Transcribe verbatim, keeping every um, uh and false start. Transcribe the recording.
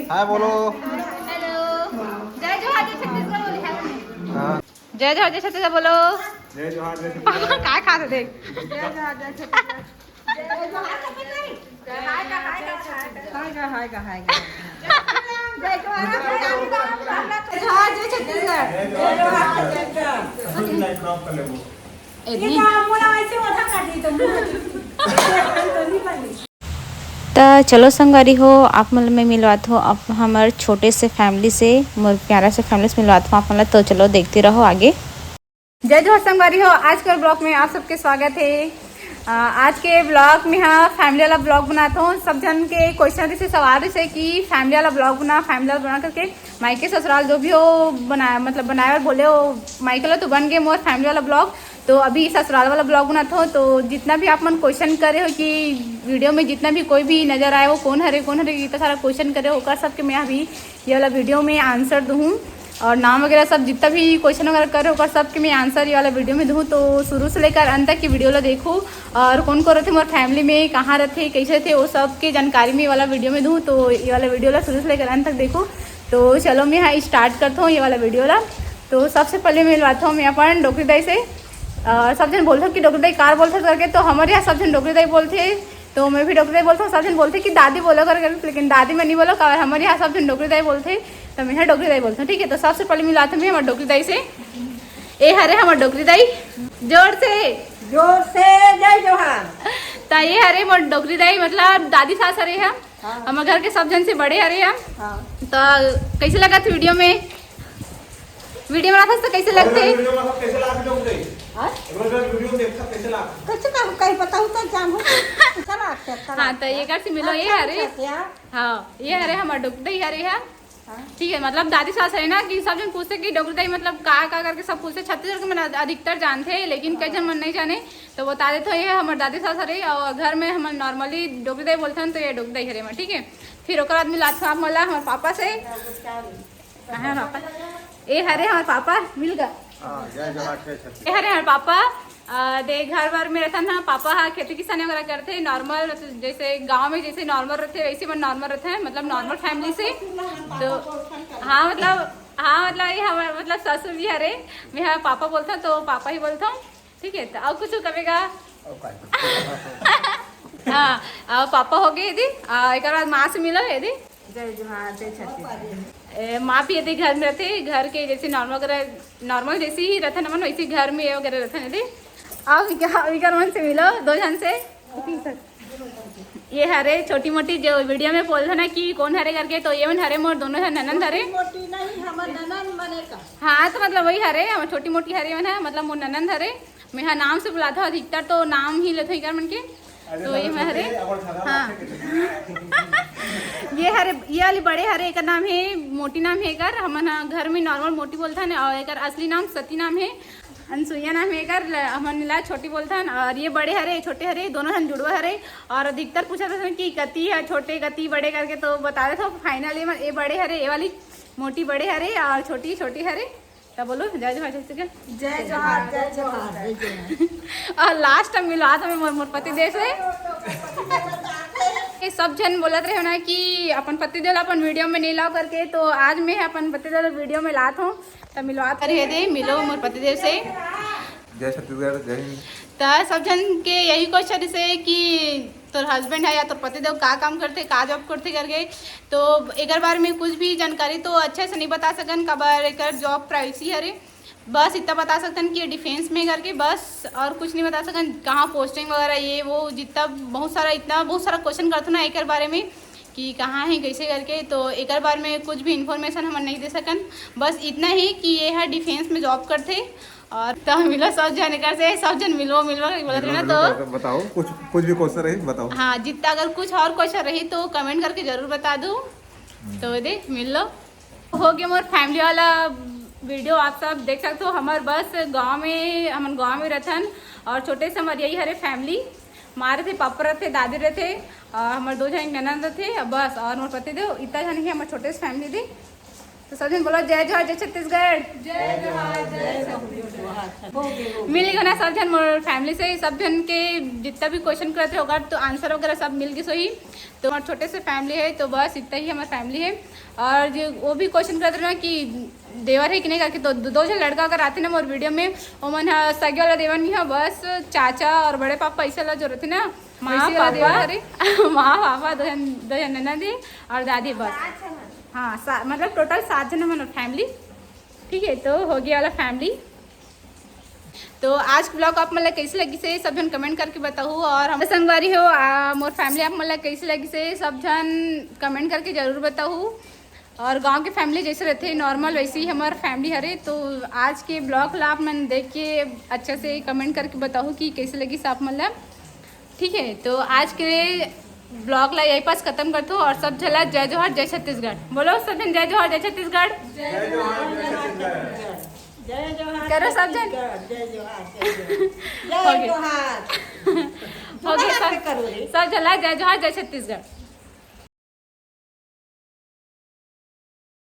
हाय बोलो। हेलो। जय जोहार, जय छत्तीसगढ़ बोली, हाय बोली। हाँ। जय जोहार, जय छत्तीसगढ़ बोलो। जय जोहार, जय छत्तीसगढ़। काय खात हे देख। हाय गा, हाय गा, हाय गा। जय जोहार, जय छत्तीसगढ़। Crop कर लेबो। इतनी। त चलो संगवारी हो, आप मन ल मैं मिलवात हूँ अब हमर छोटे से फैमिली से, मोर प्यारा से फैमिली से मिलवात हूँ आप मन ल। तो चलो देखते रहो आगे। जय जोहार संगवारी हो, आज के ब्लॉग में आप सबके स्वागत है। अ, आज के ब्लॉग में हाँ फैमिली वाला ब्लॉग बनात हूँ। सब जन के क्वेश्चन रहिसे, सवाल रहिसे कि फैमिली वाला ब्लॉग बना, फैमिली वाला बना करके। मायके ससुराल जो भी हो बनाया, मतलब बनाए और बोले हो मायके लो तो बन गए मोर फैमिली वाला ब्लॉग। तो अभी ससुराल वाला ब्लॉग बनात हूँ। तो जितना भी आप मन क्वेश्चन करे हो कि वीडियो में जितना भी कोई भी नजर आए वो कौन हरे कौन हरे, इतना सारा क्वेश्चन करे हो, ओकर सबके मैं अभी ये वाला वीडियो में आंसर दूँ। और नाम वगैरह सब जितना भी क्वेश्चन वगैरह करे हो ओकर सबके मैं आंसर ये वाला वीडियो में दूँ। तो शुरू से लेकर अंत तक की वीडियो ला देखो। और कौन कौन रहते मोर फैमिली में, कहाँ रहते, कैसे रहते, वो सब के जानकारी मैं ये वाला वीडियो में दूँ। तो ये वाला वीडियो ला शुरू से लेकर अंत तक देखो। तो चलो मैं यहाँ स्टार्ट करता हूँ ये वाला वीडियो ला। तो सबसे पहले मिलवाता हूँ मैं अपन डोकरी दाई से। अ, सब जन बोलते हो कि डोकरी दाई कार बोलते हो करके, तो हमारे यहाँ सब जन डोकरी दाई बोलते हैं। तो मैं भी डोकरी दाई बोलता हूँ, सब जन बोलते हैं कि दादी बोलो करके, लेकिन दादी मैं नहीं बोलो, काबर हमारे यहाँ सब जन डोकरी दाई बोलते हैं। तो मैं यहाँ डोकरी दाई बोलता हूँ, ठीक है। तो सबसे पहले मिलवाता हूँ मैं हमारे डोकरी दाई से। ए हरे हमारे डोकरी दाई, जोर से। जोर से जय जोहार। तो ये हरे मोर डोकरी दाई, मतलब दादी सास हरे हम। हाँ। हमर घर के सब जन से बड़े हरे हम। हाँ। तो कैसे लगा था वीडियो में? वीडियो बनाथस तो कैसे लगथे? वीडियो में कैसे लाग जाओगे? हाँ? रोज रोज वीडियो देखता कैसे लाग? कैसे का कहीं बताऊँ तो जानू। अच्छा लागथे, अच्छा हाँ, तो ये कर से मिलो, ये हरे। क्या? हाँ, ये हरे हमर डोकरी दाई हरे है। हाँ। ठीक है, मतलब दादी सास है ना कि सब जन पूछते कि डोकरी दाई मतलब का का करके सब पूछते। छत्तीसगढ़ के मन अधिकतर जानते हैं, लेकिन कई जन मन नहीं जाने। तो बता देते हो, ये हमर दादी सास हरे और घर में हम नॉर्मली डोकरी दाई बोलथन, तो ये डोकरी दाई हरे हमर, ठीक है। फिर ओकर बाद मिलात हूँ आप मला हमर पापा से। हाँ, पापा। ए हरे हमर पापा मिल गा। हाँ, जय जोहार, जय छत्तीसगढ़। ए हरे हमर पापा। अ, दे घर बर में रहथन ना, पापा हा खेती किसानी वगैरह करथे, नॉर्मल, मतलब जैसे गांव में जैसे नॉर्मल रहथे वैसे मन नॉर्मल रहथे, मतलब नॉर्मल फैमिली से। तो हाँ मतलब, हाँ मतलब ये हमर मतलब ससुर जी हरे, मैं हाँ पापा बोलथन तो पापा ही बोलथन, ठीक है। तो और कुछ कबे का? हाँ, और पापा हो गए यदि, आ, एक बाद माँ से मिलो यदि। जय जोहार, जय छत्तीसगढ़। ए, माँ भी यदि घर में रहथे, घर के जैसे नॉर्मल वगैरह, नॉर्मल जैसे ही रहथे ना मन, वैसे ही घर में ये वगैरह रहथे ना यदि। आओ विका-, विकर मन से मिलो, दो जन से। ये हरे छोटी मोटी जो वीडियो में बोल ना कि कौन हरे करके, तो ये मन हरे मोर दोनों है ननंद हरे। मोटी नहीं, हमर ननंद मने का। हाँ, तो मतलब वही हरे, हम छोटी मोटी हरे मन है, मतलब मोर ननंद हरे। मैं हाँ नाम से बुलाता हूँ, अधिकतर तो नाम ही लेते हैं कर मन के। तो ये मैं हरे। हाँ। ये हरे, ये वाली बड़े हरे, एक नाम है, मोटी नाम है कर, हमन हाँ घर में नॉर्मल मोटी बोलथन, और एक असली नाम सती नाम है, अनसुईया नाम है कर, ल-, हमन ला छोटी बोलथन। और ये बड़े हरे, छोटे हरे, दोनों हन जुड़वा हरे। और अधिकतर पूछत रहिथे कि कती है छोटे, कती बड़े करके, तो बता देथव। फाइनल ये, ये बड़े हरे, ये वाली मोटी बड़े हरे और छोटी छोटी हरे। तब बोलो जय जोहार, जय छत्तीसगढ़। जय जोहार, जय जोहार। और लास्ट में मिलवात हूँ मैं मोर, मोर पति देव से। ये सब जन बोलत रहे ना कि अपन पति देव ला अपन वीडियो में नहीं लाओ करके, तो आज मैं अपन पति देव ला वीडियो में लात हूँ। तब मिलवात रहे दे, मिलो मोर पति देव से। जय छत्तीसगढ़, जय हिंद। त सब जन के यही क्वेश्चन से कि तोर हस्बैंड है या तोर पति देव का काम करथे, का जॉब करथे करके। तो एकर बारे में कुछ भी जानकारी तो अच्छे से नहीं बता सकन, काबर एकर जॉब प्राइवेसी हरे। बस इतना बता सकतन कि ये डिफेंस में करके, बस और कुछ नहीं बता सकन। कहाँ पोस्टिंग वगैरह, ये वो, जितना बहुत सारा, इतना बहुत सारा क्वेश्चन करथो ना एकर बारे में कि कहाँ है, कैसे करके, तो एकर बारे में कुछ भी इन्फॉर्मेशन हमन नहीं दे सकन। बस इतना ही कि ये है डिफेंस में जॉब करथे। और तो मिलो सब जन एकर से, सब जन मिलवो, मिलवो बोलत रहे ना। तो बताओ, कुछ कुछ भी क्वेश्चन रही बताओ। हाँ, जितना अगर कुछ और क्वेश्चन रही तो कमेंट करके जरूर बता दो। तो दे मिल लो। हो गया मोर फैमिली वाला वीडियो, आप सब देख सकते हो। हमार बस गांव में, हमन गांव में रहथन और छोटे से हमार यही हरे फैमिली। माँ रथे, पापा रथे, दादी रथे, और हमार दो जन ननद रथे, बस। और मोर पति देव, इतना जन ही हमार छोटे से फैमिली थी। तो सब झन बोलो, जय जोहार, जय छत्तीसगढ़। जय जोहार, जय छत्तीसगढ़। मिल गए ना सब झन मोर फैमिली से, सब झन के जितना भी क्वेश्चन करते हो, अगर तो आंसर वगैरह सब मिल गए सही। तो हमारे छोटे से फैमिली है, तो बस इतना ही हमारी फैमिली है। और जो वो भी क्वेश्चन करते रहे ना कि देवर है कि नहीं करके, तो दो, दो झन लड़का अगर आते ना मोर वीडियो में, वो मन ह सगे वाला देवर नहीं है, बस चाचा और बड़े पापा ऐसे वाला जो रहते ना, माँ वैसे वाला पापा। देवर हरे। माँ पापा, दो झन, दो झन ननद है और दादी बस। हाँ, सा, मतलब टोटल सात झन हमारे फैमिली। ठीक है, तो हो गया वाला फैमिली। तो आज के ब्लॉग आप मन ला कैसे लगिस हे, सब झन कमेंट करके बताहू। और हमर संगवारी हो, आ, मोर फैमिली आप मन ला कैसे लगिस हे, सब झन कमेंट करके जरूर बताहू। और गांव के फैमिली जैसे रहते हैं नॉर्मल, वैसे ही हमार फैमिली हरे। तो आज के ब्लॉग ला आप मन देख के अच्छा से कमेंट करके बताहू कि कैसे लगिस आप मन ला। ठीक है, तो आज के ब्लॉग ला यही पास खत्म करथो और सब झन ला जय जोहार, जय छत्तीसगढ़। बोलो सब झन, जय जोहार, जय छत्तीसगढ़। जय जोहार, जय छत्तीसगढ़। जय जोहार, करो सब झन। छत्तीसगढ़। जय जोहार, जय जोहार। हो जय गए। जोहार। हो गए जोहार सब। करो रे। सब झन ला जय जोहार, जय छत्तीसगढ़।